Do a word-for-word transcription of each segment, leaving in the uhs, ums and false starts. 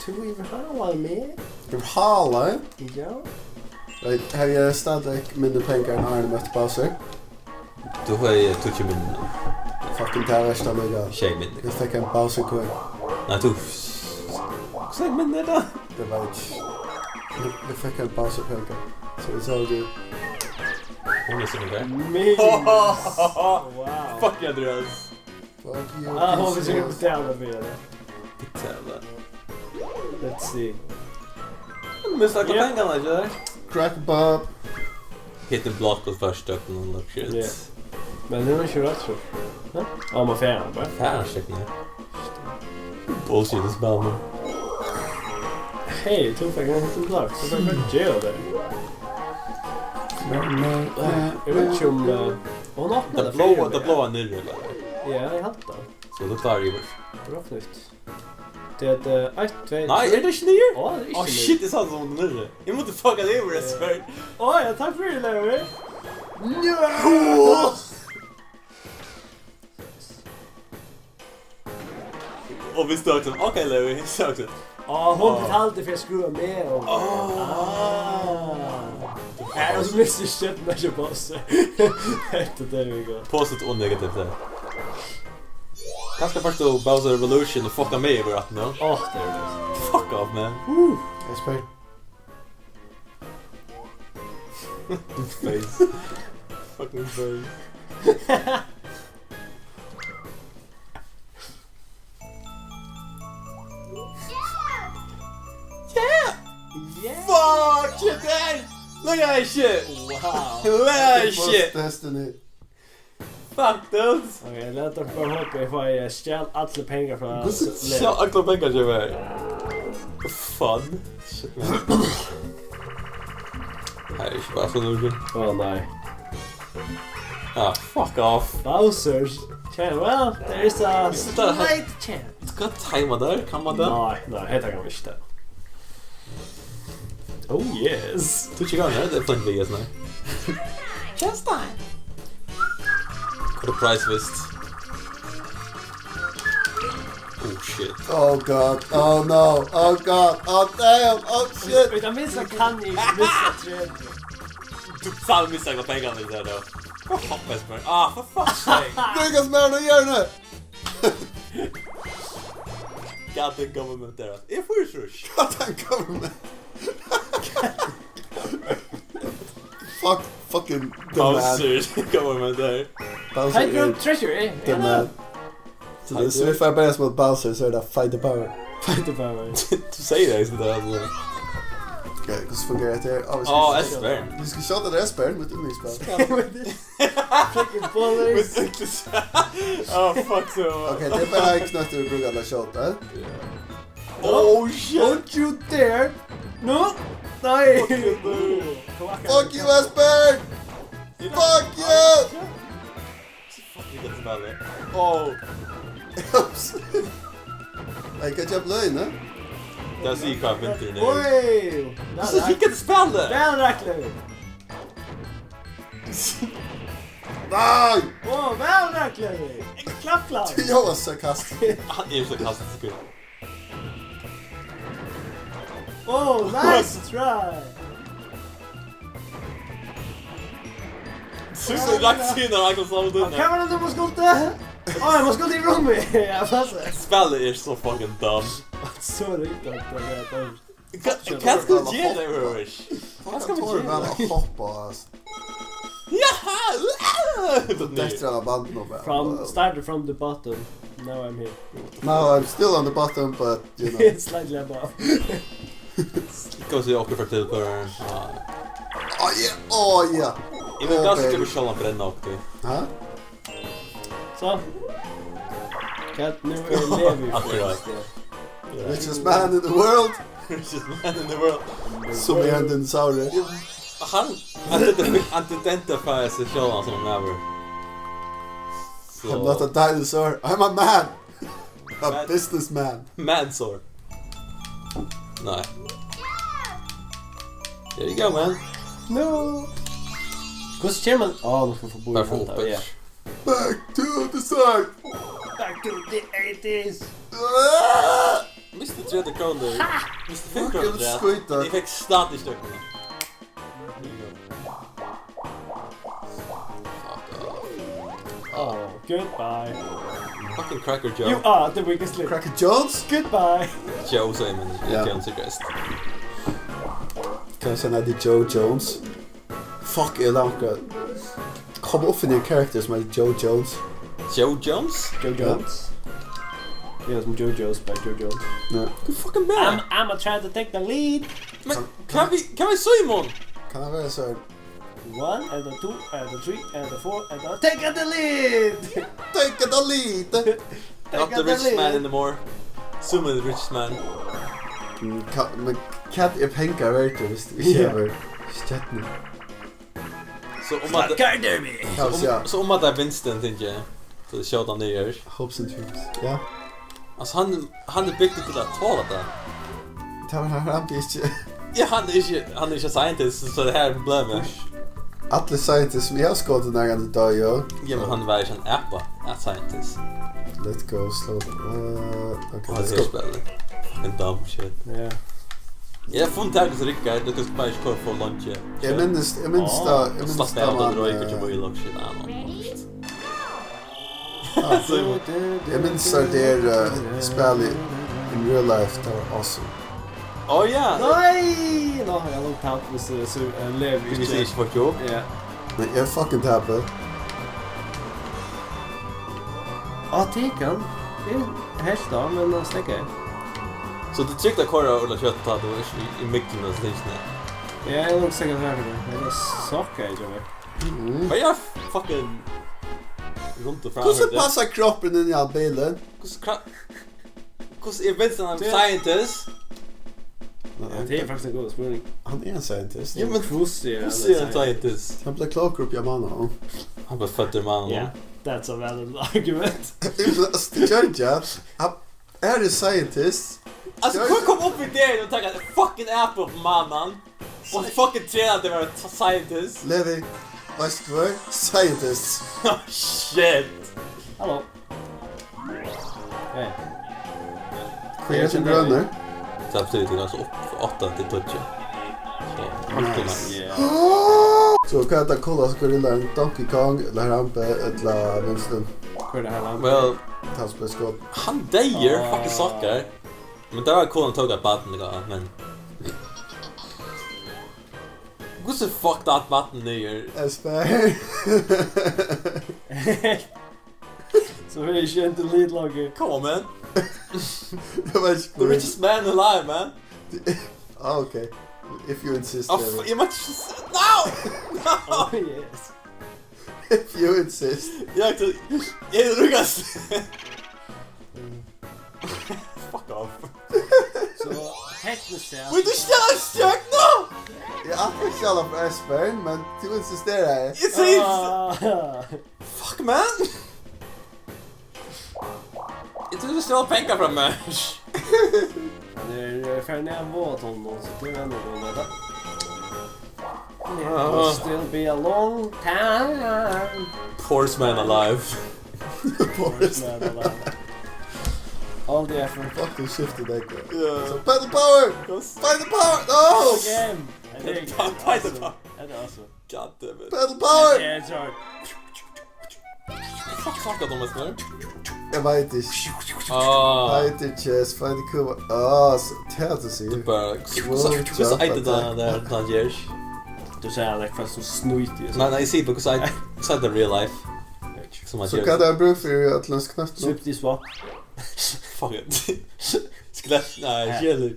Do you even have one, man? Yvirhála? Ja. Veit, havi eg stadigvæk minni pengar enn áðrenn eg møtti Bowser? Tú hevði tíggju minni. Fucking, tað var versta líka. Sjey minni. Eg fekk ein Bowser coin. Nei, tú. Hvussu nógv minni er tað? Eg veit ikki. Eg, eg fekk ein Bowser pengar. So it's all good. Hon er sikkert der. Millions. Wow. Fuck, Andreas. Fuck you, Ah, hon P C S. Vil sikkert betala fyri det. Betala. Let's see. Men snakka Yep. Pengarna, ikke det? Crack Bob. Hit the block og først up og noe shit. Yeah. Men det er ikke rett, så. Hæ? Ja, man får gjerne bare. Færre stykker, ja. Bullshit, det spiller man. Hey, to fikk en hit the block. Så fikk jeg jail der. Jeg vet ikke om, eh, hon åpnet Det det blå, før, det ja. Blå er nede, eller? Ja, jeg hadde det. So, tú klárar yvir. Roknut. Tað er, eh, eitt, tvey, Nei, trý. Er tað ikki niður? Á, tað er ikki Á, niður. Shit, eg sá tað sum niður. Eg mátti fucka tað yvir, Ja. Sorry. Á, ja, takk fyri, Levi. Cool. Og viss tú hugsa, ok, Levi, so hugsa, Á, hon Á. Betaldi fyri at skrúva meg og Á. Ah. Her er mister Stjørna ikke Bowser. Hetta er tað vit gera. Positivt og negativt, ja. Kanska fært tú Bowser Revolution og fucka meg yvir aftur nú. Á, tað er tað. Fuck off, man. Uh. Jesper. Face. Fucking face. Yeah! Yeah! Fuck, shit, man! Look at that shit! Wow. Look at that shit! Destiny. Fuck, dude! Ok, lat okkum bara hopa eg fái, eh, stjal allir pengar frá Hvussu Levi. Sjá allar pengar, Jimmy. Fun. Shit, man. Her er ikki bara sånn, Jimmy. Á, nei. Ah, fuck off. Bowser's chance. Well, there is a Vissi tað, slight chance. Hvat teima der? Kann man tað? Nei, nei, hetta kann man ikki tað. Oh, yes. Tú ikki galen, det er flink liga, sånn her. Just fine. Hvat er price vist? Oh, shit. Oh, God. Oh, no. Oh, God. Oh, damn. Oh, shit. Vet du, minst jeg kan ikke miste tre. Du sa du mista pengar med det der, da. Hva fuck, Jesper? Ah, for fuck's sake. Lukas, man, nå gjør det. Goddamn government der, altså. Jeg får jo trus. Goddamn government. Fuck, fucking the man. Bowser government der. Bowser High Ground er Treasury. The man. So High this ground. If I buy a small Bowser, so that fight the power. Fight the power. Du sier det, ikke sant, altså. Ok, hvordan fungerer dette her? Ah, vi skal Åh, Esbern. Vi skal shoote det Esbern, vet du, mye spennende. Freaking bullets. With English. Oh, fuck, so. Ok, det er bare en knøtt vi bruker til å shoote. Oh, shit. Don't you dare. No. Nei. Fuck you, dude. Fuck you, Esbern. Fuck you. Fuck you, get the ball. Oh. Oops. Hey, catch up lane, huh? Let's see, Carpenter, no. Oi. This is, you get the spell there. Down, Rackler. Nei! Á, væl, Ragnarøk! Klapp, klapp! Tú er jo sarkastisk. Hann er sarkastiskur. Á, nice try! Synes du, Ragnarøk har akkurat samme Á, hva var det du måtte skulte? Á, jeg måtte skulte i rommet! Ja, pass. Spillet er så fucking dumb. Så riktig at det er dumb. Hva, hva skal eg gera, Ulrich? Hva skal eg gera? Hoppa, altså. Ja! Dettur av bandinum bara. From, started from the bottom. Now I'm here. Now I'm still on the bottom, but, you know. Slightly above. Hvat sigur okkurt til for, ah. Oh, yeah. Oh, yeah. Eg vil ganska baby. Til sjálvan brenna okkur. Hæ? So. Hvat nú er Levi? Akkurat. Richest man in the world. Richest man in the world. Sum er ein dinosaurur. Hann, hann identi-, hann identifierar seg sjálvan sum maður. So. I'm not a dinosaur, I'm a man. A man. Businessman. Mansaur. Nei. There you go, man. No. Hvussu kemur man? Á, nú skal man fáa búð í Bara fá handa, upp ja. Back to the side. Back to the eighties. Ah! Misti tretivu krónur. Misti fimm krónur. Fucking skíta. Eg fekk stadig støkk. Fuck off. Oh, goodbye. Fucking Cracker Joe. You are the weakest link. Cracker Jones? Goodbye. Joe, segði eg, men ja. Jones er best. Kanska hann eitur Joe Jones. Fuck, eg langar at koma upp við ein character sum eitur Joe Jones. Joe Jones? Joe Jones? Ja, sum Joe Jones, bara Joe Jones. Ja. You fucking mad. I'm, I'm trying to take the lead. Men, kann vi, kann vi Simon? Kann hann vera so? One and a two and a three and a four and a take the lead! Take the lead! Not the richest man in the more. Simon er the richest man. Mm, ka-, men hvat er pengar verdir, hvis tú ikki hevur stjørnur? So um at, Stakkar Derby! Ja, so um, ja. So um at tað er Winston, tenki eg. So tað skjóta niður. Hopes and dreams. Ja. Altso, hann, hann er bygdur til at tola tað. Tað var hann ikki. Ja, hann er ikki, hann er ikki scientist, so tað her er problemið. Allir scientists sum eg havi skotið nakrantíð, doyðu, jú. Ja, men hann var ikki ein apa, ein scientist. Let's go, slow down. Uh, okay, let's go. Spæl. Fucking dumb shit. Ja. Eg havi funnið tað, so riggar, tú kanst bara ikki koyra for leingi. Eg minnist, eg minnist tað, eg minnist tað, man, eh, Ah, eg minnist, at tað er, eh, spæl í in real life, tað var awesome. Ó, ja. Nei! Nå, eg har langt tap, hvis, eh, so, eh, lever. Hvis eg ikki fuckar upp. Ja. Men eg fucking tapi. Á, tekan. Eg helt á, men hann steðgaði. So tað er trygt at koyra Óla Kjøtt, tá tú er í, í myglum og slingni. Ja, eg langt steðgaði her fyri. Eg bara sokkaði, Joey. Mm. Hvat er fucking rundt og fram? Hvussu passar kroppurin inn í hann bilin? Hvussu kra-, hvussu er Vincent ein scientist? Ja, tað er faktiskt ein góð spurning. Hann er ein scientist. Ja, men hvussu er hann ein scientist? Hann bleiv klókur uppi á mánaðinum. Hann bleiv føddur í mánaðinum. Yeah, that's a valid argument. Altso, tað gjørdi hann. Hann er ein scientist. Altso, hvør kom upp við ideen um at taka ein fucking app upp á mánaðin? Og fucking trena til at vera t-, scientist. Levi, veitst tú hvør? Scientist. Shit. Halló. Hey. Hvør er tann grøni? Tað betýr, at tú kanst upp frá átta til tíggju. So, nice. Yeah. So, hvat er tað coolasta, Gorilla? Donkey Kong, ella Harambe, ella Winston? Hvør er Harambe? Well, hann spælir skot. Hann deyr, fucking suckar. Men tað var cool, hann tók eitt barn, líka, men hvussu fucked up barnið er. Espen. So er ikki ein delete longur. Come on, man. Eg veit ikki. The richest man alive, man. Ah, okay. If you insist, oh, David. Eg má ikki s-, no! No! Oh, yes. If you insist. Ja, eg, eg ruggar. Fuck off. So, tekniskt sett. Vil tú stjala stjørnu? Eg ætli ikki at stjala frá Espen, men tú insisteraði. Eg sigi. Ah. Fuck, man. Eg trúði, tú stjól pengar frá mær. Hann er, eh, farin av Vágatúninum, so tað er nokk at vita. It will still be a long time. Poorest man alive. Poorest man alive. All the effort. Fucking shift it, that guy. Yeah. So pedal power! Yes. Find the power! No! Again. Pedal power, find the power. That is awesome. God damn it. Pedal power! Yeah, it's hard. Fuck, fuck, at de er sånn. Eg veit ikki. Ah. Fighter Chess, Fighter Kuma. Ah, so, tað er at siga. Tú bara, hvussu, hvussu, hvussu eitur tað, tað, tað ger? Tú sigur, like, fast so snýti, so. Nei, nei, eg sigi bara, hvussu eitur, hvussu eitur real life? Sum at so gera. Hvat er brúk fyri í øllum knøttum? Swippity swap. Fuck it. Skelett, nei, ja. Ikki heller.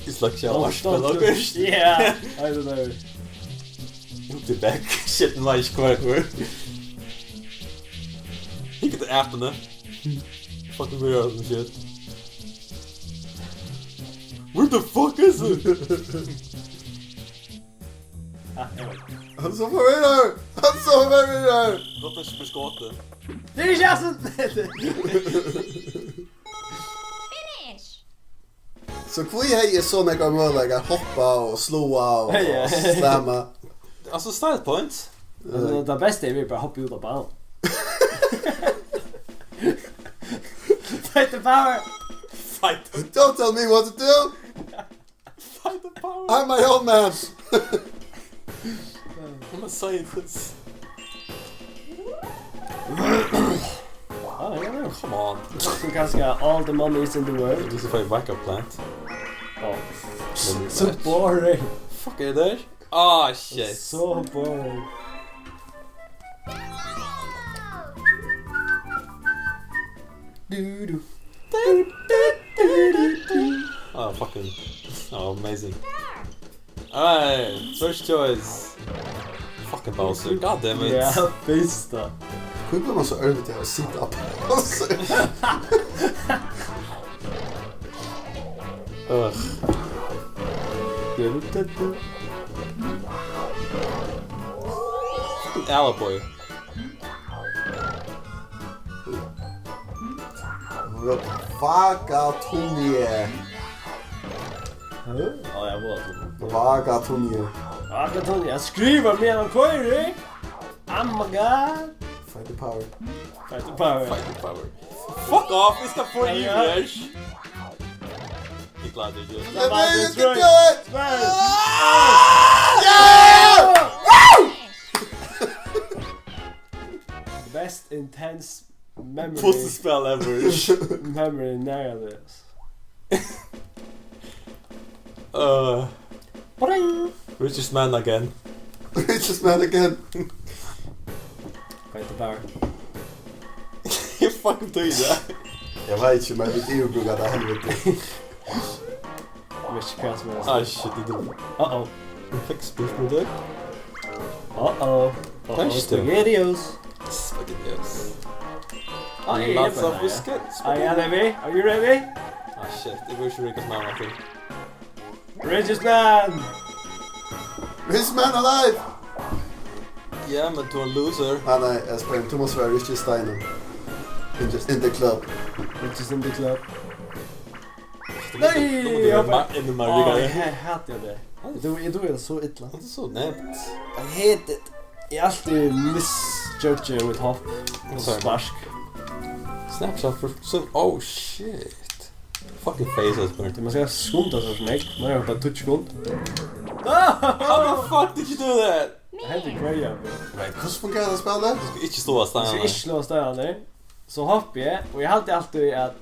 It's like, yeah, don't, don't, don't. Yeah, I don't know. Look the back. Shit, my square word. Look at the app, no? Fucking weird and shit. Where the fuck is it? Ah, eg veit. Hann er so forvirraður! Hann er so forvirraður! Gott, hann ikki bleiv skotin. Tað er ikki hann sum... Finish! So hví hevði eg so nógvar møguleikar at hoppa og sláa og, ja, og slamma? Altso, style points. Altso, tað besta er, vit bara hoppa út á banan. Fight the power. Fight. Don't tell me what to do. Fight the power. I'm my own man. I'm a scientist. Ah, ja, ja. Come on. So kanska all the money is in the world. This is a backup plant. Oh. So boring. Fuck er det der? Ah, shit. So boring. Du, du. Oh, fucking. Oh, amazing. Alright, first choice. Fucking Bowser, god damn it. Ja, fyrsta. Hví blívur man so ørvitið av at sita á Bowser? Ugh. Fucking Alaboi. Vagatunje. Hæ? Á, eg var til. Vagatunje. Vagatunje. Eg skrivi meðan hann koyrir. Oh my god. Fight the power. Fight the power. Fight the power. Fuck off, eg skal fáa yvir. Eg klári tað ikki. Eg veit ikki. Spæl. Ah! Yeah! Woo! Best intense memory. Puslispæl ever. Memory nærmast. Uh, Bring. Richest man again. Richest man again. Fight the power. Eg fucking døy, ja. Eg veit ikki, men vit yvirbrúka tað helviti. Eg veit ikki hvat sum er. Ah, shit, it didn't. Uh-oh. Eg fekk spurt meg der. Uh-oh. Uh-oh. Thanks, dude. Spaghettios. Spaghettios. Ah, eg Lots of biscuits. Are you ready? Are you ready? Ah, shit. Eg veit ikki hvat sum er aftur. Richest man! Richest man alive! Yeah, men tú ert ein loser. Nei, nei, eg spyr, tú mást vera richest steinur. In the, in the club. Richest in the club. Nei! Nú má tú vera ma-, ennú meira ríkari. Á, eg hati tað. Eg dugi, eg dugi tað so illa. Tað er so nemt. I hate it. Eg altíð misjudgi mítt hopp og spark. Snapshot for, so, oh shit. Fucking face, Esbjørn. Man skal skunda seg so nógv. Man hevur bara tíggju sekund. How the fuck did you do that? Hetta er crazy, bro. Right, hvussu fungerar tað spælið? Tú skal ikki sláa steinar. Tú skal ikki sláa steinar. So hoppi eg, og eg haldi altíð at,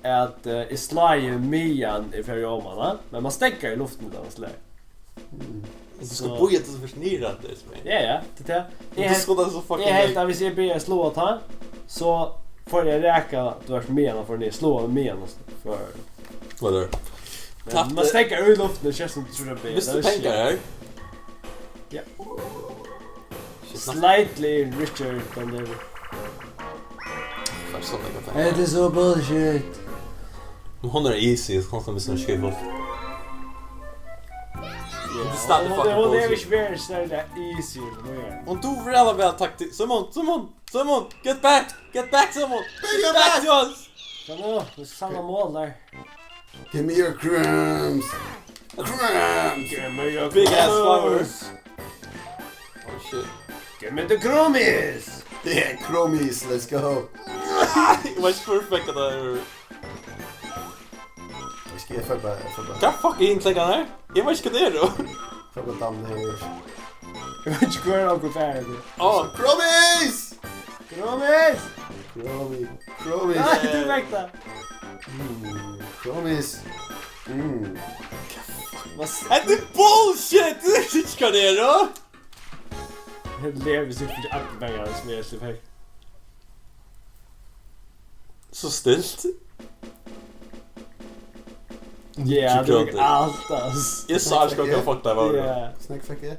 at, eh, eg slái meðan eg fari oman, ha? Men man steðgar í luftini, tá man slær. Mm. Tú skal bíða til tú fert niður aftur, Esbjørn. Ja, ja, tað er tað. Eg helt, eg helt at hvis eg byrjaði at sláa tá, so fór eg at raka, tú vart meðan hann fór niður, sláa meðan hann fór. Hvat er? Men man steðgar í luftini, kemst tú til at byrja. Vistu pengar her? Ja. Shit, slightly richer than they were. Fær so nógvar pengar. Hetta er so bullshit. Men hon er easy, so kanska missa skil upp. Hon er stadig fucking bullshit. Hon er ikki verið serliga easy, hon er. Hon dugir ræðuliga væl taktik. Simon, Simon, Simon, get back, get back, Simon. Get back to us. Kom nú, vit skulu savna mál har. Give me your crumbs. Crumbs. Give me your big ass flowers. Oh shit. Give me the crummies. Yeah, crummies, let's go. It was perfect at that. Eg skal, eg fari bara, eg fari bara. Hvat fuck er hin klingan her? Eg veit ikki hvat tað er, tú. Eg fari bara damma her. Eg veit ikki hvar onkur fer, tú. Á. Crummies! Crummies! Crummy, crummies. Nei, tú fekk tað. Mm, crummies. Mm. Hvat s- Hetta er bullshit! Eg veit ikki hvat tað er, tú. Hetta er, viss eg fái allar pengar, sum eg fekk. So stilt. Ja, tú fekk alt, ass. Eg sá ikki, hvat fuck tað var. Ja. Hvussu nógv fekk eg?